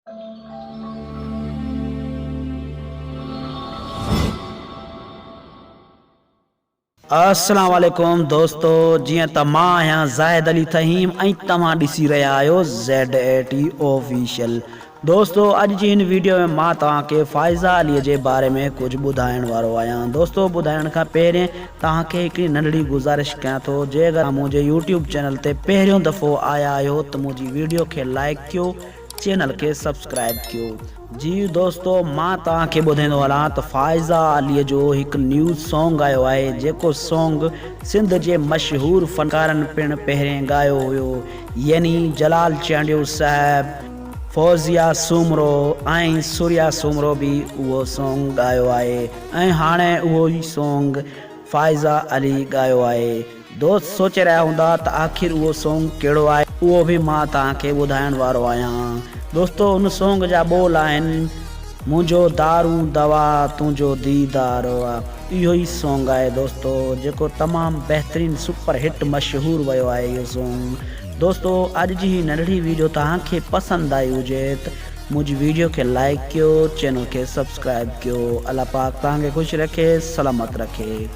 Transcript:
السلام عليڪم دوستو جيئن ته مان آهيان زاهد علي ٿهيم ۽ توهان ڏسي رهيا آهيو زيڊ اي ٽي آفيشل دوستو اڄ جي هن ويڊيو ۾ مان توهان کي فائزه علي جي باري ۾ ڪجهه ٻڌائڻ وارو آهيان دوستو ٻڌائڻ کان پهرين توهان کي هڪڙي ننڍڙي گذارش ڪيان ٿو جي اگر منهنجي يوٽيوب چينل تي پهريون دفعو آيا آهيو ته منهنجي ويڊيو کي لائڪ ڪيو چينل کي سبسڪرائب ڪيو. جي دوستو مان توهان کي ٻڌائيندو هلان ته فائزه علي جو هڪ نيو سونگ آيو آهي جيڪو سونگ سنڌ جي مشهور فنڪارن پڻ پهرين ڳايو هيو يعني جلال چانڊيو صاحب، فوزيه سومرو ۽ ثريا سومرو به اهو سونگ ڳايو آهي ۽ هاڻي اهو ئي سونگ فائزه علي ڳايو آهي. دوست سوچي رهيا هوندا ته آخر اهو سونگ ڪهڙو آهي اهو به مان توهان کي ٻڌائڻ وارو آهيان. دوستو ان سونگ جا ٻول آهن منهنجو دارون دوا تنهنجو ديدار آ اهو ئي سونگ آهي دوستو جيڪو تمام بهترين سپر هٽ مشهور ويو آهي اهو سونگ دوستو اڄ جي هي ننڍڙي ويڊيو توهان کي پسند آئي هجي ته منهنجي ويڊيو کي لائيڪ ڪيو چينل کي سبسڪرائب ڪيو الله پاڪ توهان کي خوش رکي سلامت رکي.